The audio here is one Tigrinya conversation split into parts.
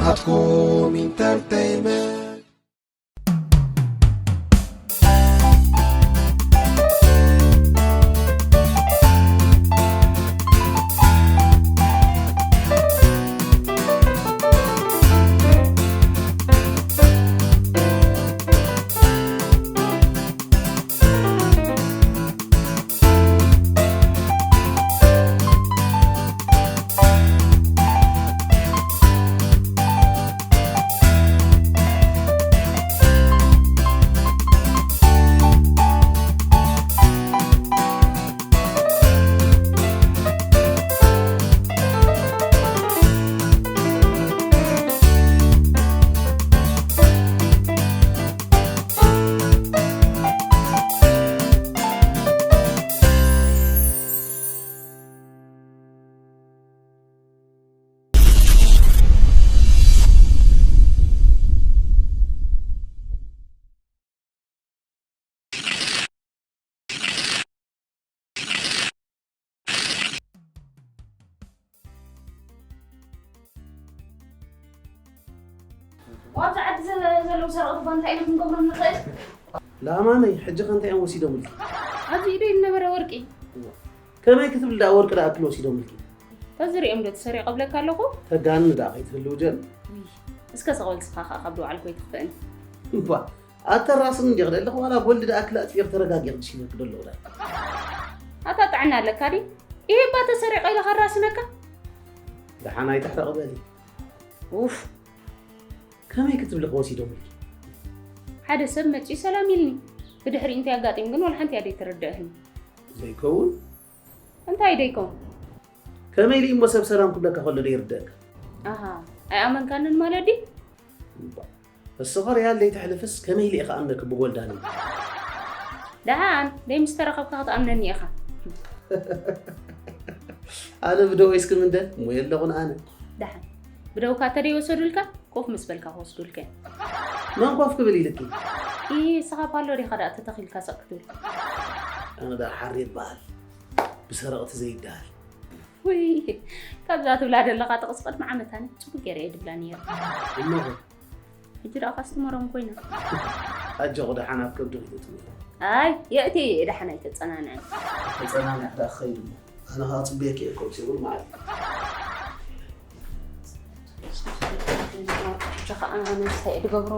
ኣትኮም ኢንተርተይመንት። ኣብዛ ዓዲ ዘ- ዘለዉ ሰረቕቲ እኳ እንታይ ኢና ክንገብሮም ንኽእል? ለኣማነይ ሕጂ ከ እንታይ እዮም ወሲዶምልኪ? ኣብዚ ኢደይ ዝነበረ ወርቂ። ከመይ ክትብል ደኣ ወርቂ ደኣ ክል ወሲዶምልኪ? ተዝሪኦም ዶ ተሰሪቐ እብለካ ኣለኹ? ተጋኒ ደኣ ከይትህልው ጀን። እስከ ስቕ በል ንስኻ ከኣ ካብ ዝወዓልኩ ኣይትኽፍእን። እባ ኣተ ራስን እንዲ ክደለኹ ዋላ ጎልዲ ደኣ ክል ኣጥፊኤ ተረጋጊ ክድሽነክ ደለኹ ደኣ። ኣታ ጥዕና ኣለካ ድዩ? ይሄ እባ ተሰሪቐ ኢለ ከራስነካ? ደሓን ኣይትሕረቕ በሊ። ኡፍ ከመይ ክትብሊ ከወሲዶምልኪ? ሓደ ሰብ መጺኡ ሰላም ኢልኒ። ብድሕሪ እንታይ ኣጋጢሙ ግን ዋላ ሓንቲ እያ ዘይተረድአትኒ። ዘይከውን እንታይ ደይከውን? ከመይ ኢሉ እሞ ሰብ ሰላም ክብለካ ከሎ ደይርደአካ? ኣሃ ኣይኣመንካንን ማለት ድዩ? እባ እሱ ኸርያል ደይተሕልፍስ ከመይ ኢሉ ኢኻ ኣምነክ ብጎልዳኒ? ደሓን ደይ ምስ ተረኸብካ ክትኣምነኒ ኢኻ። ኣነ ብደወይ እስክምንደ እሞ የለኹን ኣነ። ደሓን ብደውካ ተደይ ወሰዱልካ ኮፍ ምስ በልካ ክወስዱልካ እዮም። መን ኮፍ ክብል ኢልኪ? ኢ ስኻ ፓሎ ዲኻ ደኣ ተተኺልካ ሰቕ ክትብል? ኣነ ደኣ ሓሪ ይበሃል ብሰረቕቲ ዘይደሃል። ውይ ካብዛ ትብላ ዘለኻ ጥቕሲ ቅድሚ ዓመት ኣነ ጽቡቅ ገይረ እየ ድብላ ነይረ። እሞ ኸ? ሕጂ ደኣ ካስትመሮም ኮይና። ኣጆኺ ደሓን ኣብ ከብዲ ኺተትምኒ። ኣይ የእትየ እየ ደሓን ኣይተጸናንዐን። ተጸናንዕ ደኣ ክኸይድ እሞ ኣነ ኸዓ ጽበየኪ እየ ከምሲ እውን መዓልቲ። ሕጂ ኸዓ ኣነ እንታይ እየ ድገብሮ?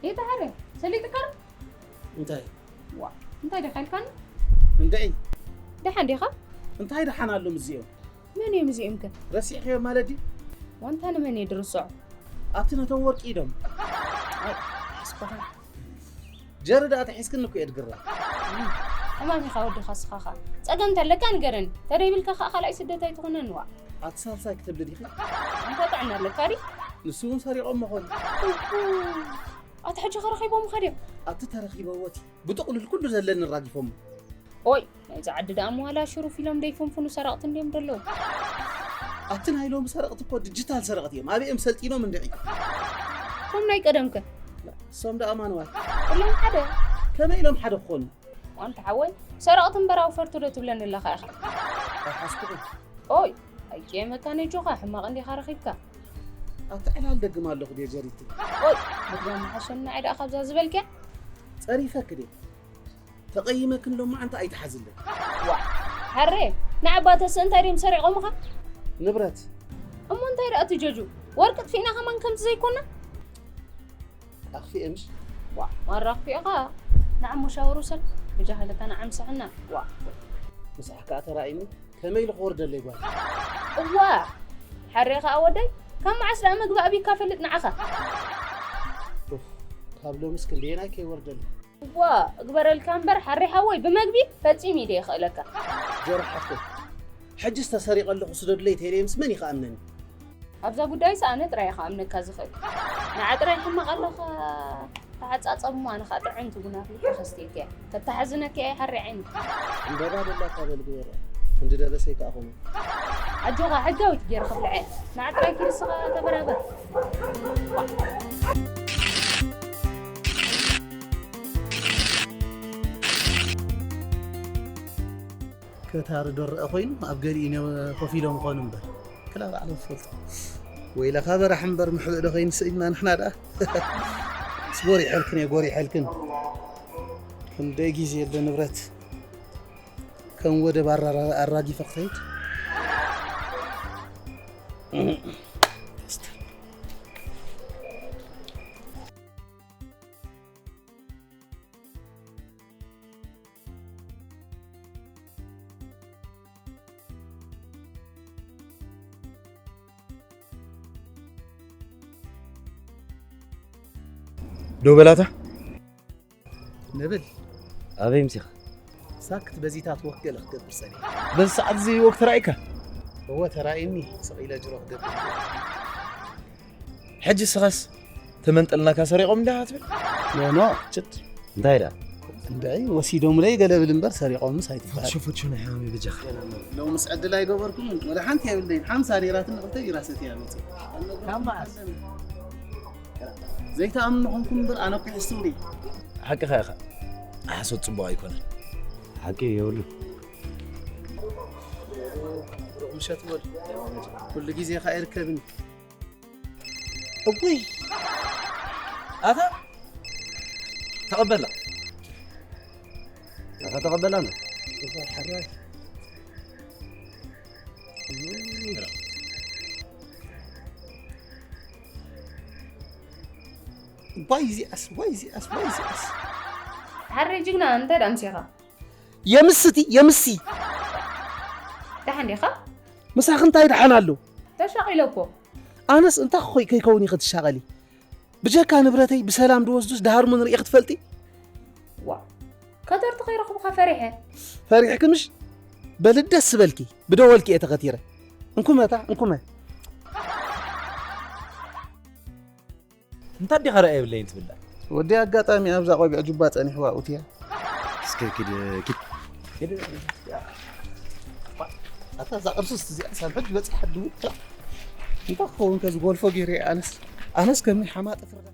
የታሓረ ሰሊጥካ ዶ? እንታይ? ዋ እንታይ ዲኻ ኢልካኒ? እንድዒ። ደሓን ዲኻ? እንታይ ደሓን ኣሎ ምስዚኦም? መን እዮም እዚኦም ከ? ረሲዕክዮ ማለት ድዩ? ዋንታ ንመን እየ ድርስዖ? ኣብቲ ነቶም ወርቂ ኢዶም። ኣይ፣ ሓስብኻ። ጀሪ ደኣ ተሒዝክኒ እኮ እየ ድግረም። ሕማም ኢኻ ወዲ ካስኻኻ። ጸገም እንተለካ ንገረኒ። ተደይብልካ ከኣ ካልኣይ ስደት ኣይትኹነኒ ዋእ። ኣቲ ሳልሳይ ክትብሊ ዲኺ? ኣንታ ጥዕና ኣለካ ድዩ? ንሱ እውን ሰሪቖም መኾኑ። ኣቲ ሕጂ ከረኺቦምኻ ድዮም? ኣቲ ተረኺበዎ እቲ ብጥቕሉል ኩሉ ዘለኒ ኣራጊፎም። ኦይ፣ ናይዚ ዓዲ ደኣ መዋላ ሽሩፍ ኢሎም ደይፍንፍኑ ሰረቕቲ እንድዮም ደለዉ። ኣቲ ናይ ሎሚ ሰረቕቲ እኮ ዲጂታል ሰረቕቲ እዮም። ኣበይ እዮም ሰልጢኖም እንድዒ? እቶም ናይ ቀደም ከ? እሶም ደኣ ማንዋይ። ኩሎም ሓደ። ከመይ ኢሎም ሓደ ክኾኑ? ዋንታ ሓወይ፣ ሰረቕቲ እምበር ኣውፈርቲ ዶ ትብለኒ ኣለኻ ኢኻ? ኣይሓስኩኹም። ኦይ፣ ኣይቅየመካ ነጆኻ፣ ሕማቕ እንዲኻ ረኺብካ። ኣቲ ዕላል ደግም ኣለኹ ድየ ጀሪቲ? ኦይ፣ ምግባር መሓሸኒ ንዓይ ደኣ ካብዛ ዝበልክያ? ጸሪፈኪ ድየ? ተቐይመክን ሎማዓንቲ ኣይትሓዝለይ። ዋ፣ ሓሬ፣ ንዓባተስ እንታይ ድዮም ሰሪቖምኻ? ንብረት። እሞ እንታይ ደኣ እቲ ጀጁ? ወርቂ ጥፊእና ከማን ከምዚ ዘይኮና? ኣኽፊኤ ምሽ? ዋ፣ ማራ ኣኽፊእኻ? ንዓሞ ሻወር ውሰድ፣ ብጃህልካ ንዓም ስሕና። ዋ። ምሳሕ ከኣ ተራእይኒ፣ ከመይ ኢሉ ክወርደለይ ጓል? እዋ፣ ሓሬ ከኣ ወደይ፣ ካብ መዓስ ደኣ መግቢ ኣቢካ ፈልጥ ንዓኻ? ኡፍ፣ ካብ ሎምስ ክንደየናይ ከይወርደለይ? እዋ፣ እግበረልካ እምበር ሓሬ ሓወይ፣ ብመግቢ ፈጺሙ ኢደ ይኽእለካ። ጀራ ሓፍተይ፣ ሕጅስ ተሰሪቐ ኣለኹ ስደዱለይ ተይለይ ምስ መን ይኽኣምነኒ? ኣብዛ ጉዳይስ ኣነ ጥራይ እየ ክኣምነካ ዝኽእል። ንዓ ጥራይ ሕማቕ ኣለኻ፣ ተዓጻጸሙ፣ ኣነ ኸኣ ጥዕምቲ ቡን ኣፍሊሐ ከስትየካ እየ። ከተሓዝነካ እየ ሓሬ ዓይኒ። ዕምበባ ደላታ በል ግበርያ፣ ክንዲ ደበሰይ ከኣ ኹኑ። ኣጆኻ፣ ሕጋዊት ገይረ ከብልዐ እየ። ንዓ ጥራይ ኪድ እስኻ ተበራበር። ከታሪ ዶ ረኣ ኮይኑ ኣብ ገሊኡ ነ-፣ ኮፍ ኢሎም ኾኑ እምበር። ክላ ባዕሎም ዝፈልጡ። ወይለኻ በራሕ እምበር ምሕብእ ዶ ከይንስእ ኢልና ንሕና ደኣ። ምስ ጎሪሐልክን እየ፣ ጎሪሐልክን። ክንደይ ግዜ ኣሎ ንብረት ከም ወደብ ኣራራ-፣ ኣራጊፈ ክኸይድ። ዶ በላታ? ንብል። ኣበይ ምሲኻ? ሳክት በዚታት ወክ ገለ ክገብር ጸኒሐ። በዚ ሰዓት እዚ ወክ ተራእይካ? እወ ተራእይኒ፣ ስቕ ኢለ ጅሮ ክገብር። ሕጂ ስኻስ ተመንጠልናካ ሰሪቖም እንዲኻ ትብል? ኖ፣ ኖ፣ ችት። እንታይ ደኣ? እንድዒ፣ ወሲዶምለይ ገለ ብል እምበር ሰሪቖምስ ኣይትበሃል። ፈትሹ፣ ፈትሹ ናይ ሓሚ በጃኻ። ሎምስ ዕድል ኣይገበርኩምን። ወላ ሓንቲ የብለይን። ሓምሳ ኔራትኒ ክልተ ቢራ ሰትየ መጽእ። ካብ መዓስ? ዘይትኣምኑ ኾንኩም እምበር ኣነ እኮ ይሕስም ድየ። ሓቅኻ ኢኻ። ሓሶት ጽቡቕ ኣይኮነን። ሓቂ የብሉን። ሩቕ ምሸት በሉ። ኩሉ ግዜ ኸኣ ይርከብን። እውይ! ኣታ ተቐበላ። ኣታ ተቐበላ ነው። እዛ ሓራይ። ዋይ እዚኣስ፣ ዋይ እዚኣስ፣ ዋይ እዚኣስ። ሓሪ ጅግና፣ እንታይ ደኣ ምሴኻ? የምስቲ፣ የምሲ። ደሓን ዲኻ? ምሳኺ እንታይ ደሓን ኣሎ? ተሻቒለ እኮ። ኣነስ እንታይ ኾይ ከይከውን ኢኺ ትሻቐሊ? ብጀካ ንብረተይ ብሰላም ድወስዱስ ድሃርሙን ርእኺ ትፈልጢ? ዋ፣ ከተርቲ ከይረኽቡኻ ፈሪሐ። ፈሪሕኪ ምሽ? በሊ ደስ ዝበልኪ፣ ብደወልኪ እየ ተኸቲረ። እንኩመታ፣ እንኩመ። እንታ ዲኻ ርኣየ የብለይን ትብላ? ወዲ ኣጋጣሚ ኣብዛ ቆቢዕ ጁባ ጸኒሕዋ ኡትያ። እስከ ኪድ፣ ኪድ፣ ኪድ። ኣታ እዛ ቅርሱስ እዚኣ ሳብ ሕጂ በጺሓ ድውታ። እንታይ ክኸውን ከዚ ጎልፎ ገይረ ኣነስ፣ ኣነስ ከምኒ ሓማጥ ፍርዳ።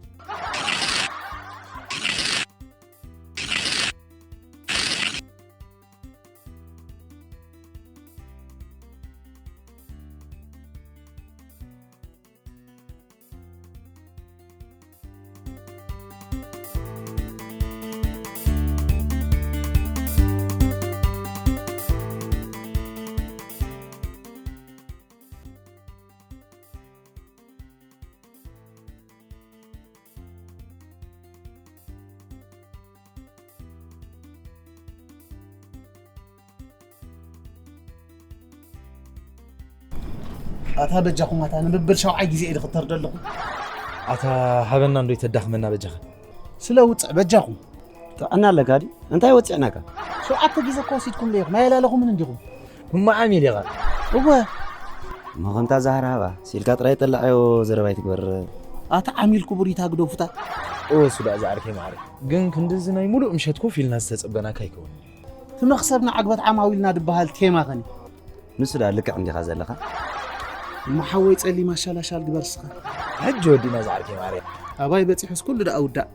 ኣታ በጃኹም ኣታ ንብብል ሸውዓይ ግዜ ኢለ ክተርዶ ኣለኹ። ኣታ ሃበና እንዶ ይተዳኽመና በጃኻ። ስለ ውፅዕ በጃኹም። ጥዕና ኣለካ ድዩ? እንታይ ወፂዕናካ? ሸውዓተ ግዜ እኮ ወሲድኩም ዶ ኢኹም ኣየላለኹምን እንዲኹም። እሞ ዓሚል ኢኻ። እወ እሞ ከምታ ዛህራ ሃባ ሲልካ ጥራይ ጠላዕዮ ዘረባ ይትግበር። ኣታ ዓሚል ክቡር ይታ ግደፉታ። እወ ሱዳእ ዝዓርከይ ማዕረ ግን ክንድዚ ናይ ሙሉእ ምሸት ኮፍ ኢልና ዝተጸበናካ ኣይከውን። ትመኽሰብና ዓግበት ዓማዊልና ድበሃል ቴማ ኸኒ። ንሱ ዳ ልክዕ እንዲኻ ዘለኻ። እሞ ሓወይ ጸሊም ኣሻላሻል ግበር ስኻ። ሕጂ ወዲና ዝዓርከይ ማዕረ። ኣባይ በጺሑስ ኩሉ ደኣ ውዳእ።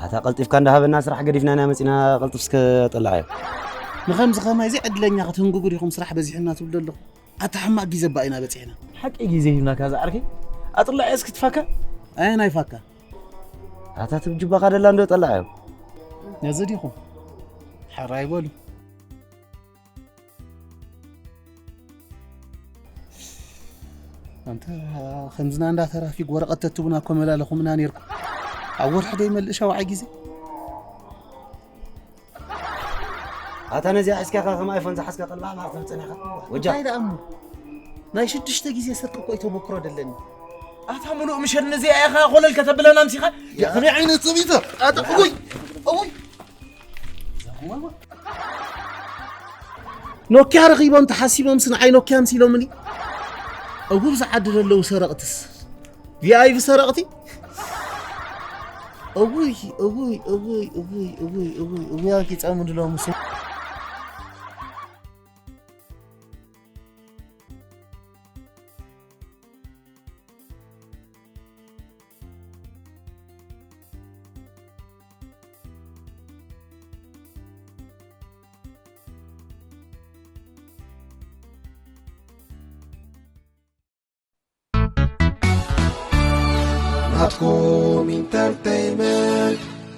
ኣታ ቀልጢፍካ እንዳሃበና ስራሕ ገዲፍና ኢና መፂና ቀልጥፍ እስከ ጠላዓዮ። ንኸምዚ ኸማይ እዚ ዕድለኛ ክትህንግጉ ዲኹም ስራሕ በዚሕና ትብሉ ኣለኹ። ኣታ ሕማቅ ግዜ ባኢና በጺሕና። ሓቂ ግዜ ሂብናካ ዝዓርከይ። ኣጥላዕ እስኪ ትፋካ። ኣየናይ ፋካ? ኣታ ትብጅባኻ ደላ እንዶ ጠላዓዮ። ነዚ ዲኹም? ሕራይ በሉ። ኣንተ ከምዝና እንዳ ተራፊግ ወረቐት ተትቡና እኮ መላለኹምና ነርኩም። ኣብ ወርሒ ደይ መልእ ሸውዓይ ግዜ። ኣታ ነዚኣ ሒዝካ ከም ኣይፎን ዝሓዝካ ጠልባዕ ማለት ትብል ጸኒኻ። ወጃ እንታይ ደኣ እሞ? ናይ ሽዱሽተ ግዜ ስርቂ እኮ እዩ ተሞክሮ ደለኒ። ኣታ ምሉእ ምሸት ነዚኣ ኢኻ ኮለል ከተብለና ኣምሲኻ? ከመይ ዓይነት ሰብ እዩ? ኣታ እውይ እውይ። ኖኪያ ረኺቦም ተሓሲቦም ስንዓይ ኖኪያ ምሲሎምኒ። እውይ ብዛ ዓዲ ዘለዉ ሰረቕትስ ቪኣይቪ ሰረቕቲ። እውይ እውይ እውይ እውይ እውይ እውይ እውይ ኣኪ ጸምዱ ሎሚ ሱ ናትኩም ኢንተርተይመንት